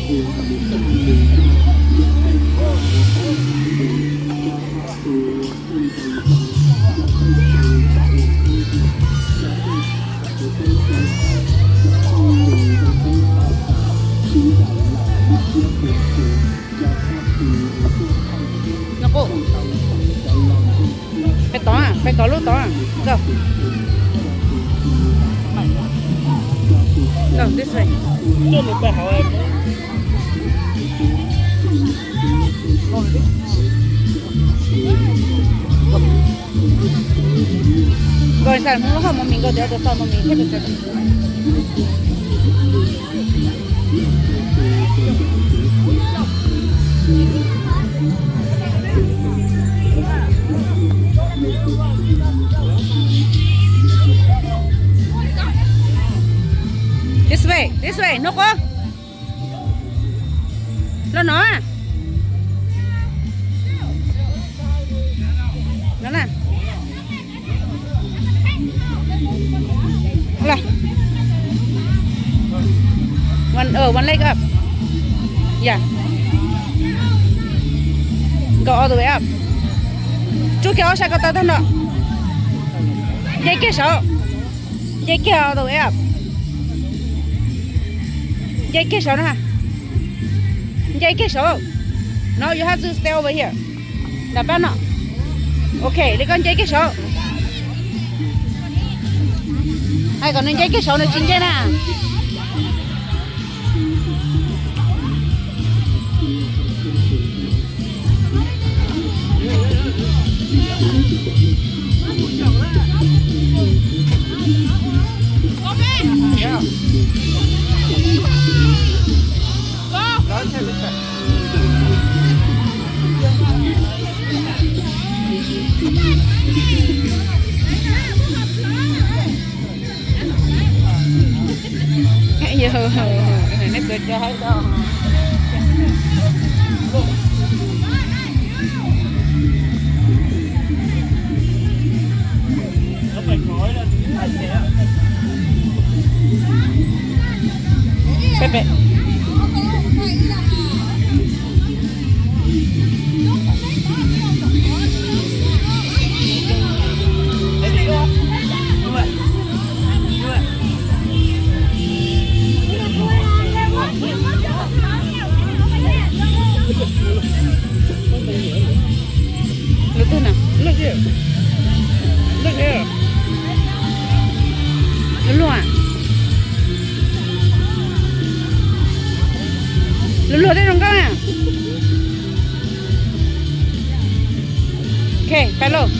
No koj, peb tod, peb tod lub tod. Go. Go this way. Go inside, mus lub hauv mus mis nkaus tias tus txog mus mis thiab. This way, this way, hnub qub. Los no. No na. One, uh, one leg up. Yeah. Go all the way up. Tsuj kiag ob sab ko taw tag nrho. Nce kiag saud. Nce kiag all the way up. Nce kiag saud na. Nce kiag saud. No, you have to stay over here. Nram pab no. Ok, li koj nce kiag saud. Hais kom nws nce kiag saud, nws tsis nce na. Yog, neb tuav cov hauv tau. Peb, peb. Lub twg na? Lub luag. Lub luag thiab zoo nkauj na. Ok, pais lauj.